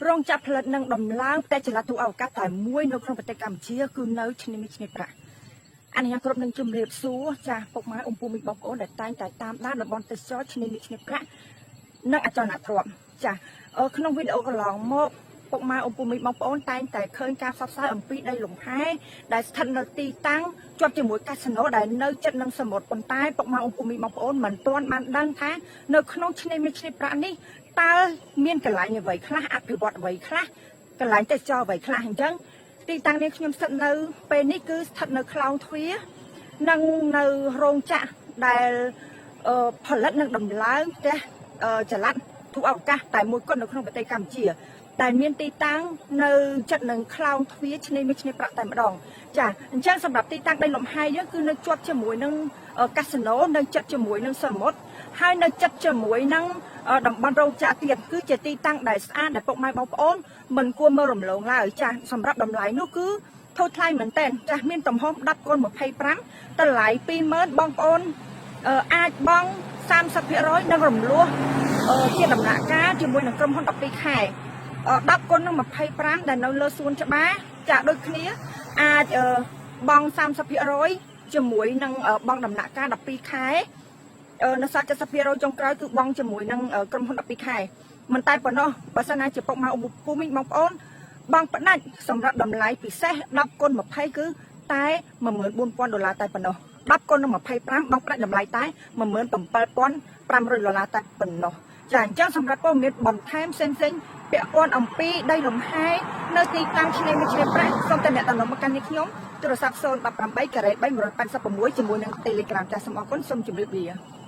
រោងចក្រផលិតនិងដំឡើងផ្ទះចល័តទូអវកាសតែមួយនៅក្នុងប្រទេសកម្ពុជាគឺនៅឆ្នេរមាសឆ្នេរប្រាក់អនុញ្ញាតគ្រប់នឹងជំរាបសួរចាស់ពុកម៉ែអ៊ំពូមីងបងប្អូនដែលតែងតែតាមដានតំបន់ទេសចរឆ្នេរមាសឆ្នេរប្រាក់និងអចលនទ្រព្យចាស់ក្នុងវីដេអូកន្លងមកពុកម៉ែអ៊ំពូមីងបងប្អូនតែងតែឃើញការផ្សព្វផ្សាយអំពីដីលំហែដែលស្ថិតនៅទីតាំងជាប់ជាមួយកាស៊ីណូដែលនៅជិតនឹងសមុទ្រប៉ុន្តែពុកម៉ែអ៊ំពូមីងបងប្អូនមិនទាន់បានដឹងថានៅក្នុងឆ្នេរមាសឆ្នេរប្រាក់នេះតើមានកន្លែងអ្វីខ្លះអភិវឌ្ឍអ្វីខ្លះកន្លែងទេសចរអ្វីខ្លះអញ្ចឹងទីតាំងនេះខ្ញុំស្ថិតនៅពេលនេះគឺស្ថិតនៅខ្លោងទ្វារនិងនៅរោងចក្រដែលផលិតនិងដំឡើងផ្ទះចល័តទូអវកាសតែមួយគត់នៅក្នុងប្រទេសកម្ពុជា តែមានទីតាំងនៅចិត្តនឹងខ្លោងទ្វារឆ្នេរមាសឆ្នេរប្រាក់តែម្ដងចាអញ្ចឹងសម្រាប់ទីតាំងដីលំហែយើងគឺនៅជាប់ជាមួយនឹងកាស៊ីណូនៅចិត្តជាមួយនឹងសមុទ្រហើយនៅចិត្តជាមួយនឹងតំបន់រោងចក្រទៀតគឺជាទីតាំងដែលស្អាតដែលពុកម៉ែបងប្អូនមិនគួរមើលរំលងឡើយចាសម្រាប់តម្លៃនោះគឺធូរថ្លៃមែនតើចាស់មានទំហំ10គុណ25តម្លៃ20000បងប្អូនអាចបង់30%និងរំលោះជាដំណាក់កាលជាមួយនឹងក្រុមហ៊ុន12ខែ10គុណនឹង25ដែលនៅលើសួនច្បារចាដូចគ្នាអាចបង់30%ជាមួយនឹងបង់ដំណាក់កាល12ខែនៅសល់70%ចុងក្រោយគឺបង់ជាមួយនឹងក្រុមហ៊ុន12ខែមិនតែប៉ុណ្ណោះបើសិនណាជាពុកម៉ែពូមីងបងប្អូនបងផ្ដាច់សម្រាប់តម្លៃពិសេស10គុណ20គឺតែ14000ដុល្លារតែប៉ុណ្ណោះ10គុណនឹង25បងផ្ដាច់តម្លៃតែ17500ដុល្លារតែប៉ុណ្ណោះចាអញ្ចឹងសម្រាប់ព័ត៌មានបន្ថែមផ្សេងៗពាក់ព័ន្ធអំពីដីលំហែនៅទីតាំងឆ្នេរមាសឆ្នេរប្រាក់សូមតែអ្នកតំណមកកាន់នេះខ្ញុំទូរស័ព្ទ018ការ៉េ3 186ជាមួយនឹង Telegram ចាសសូមអរគុណសូមជម្រាបលា។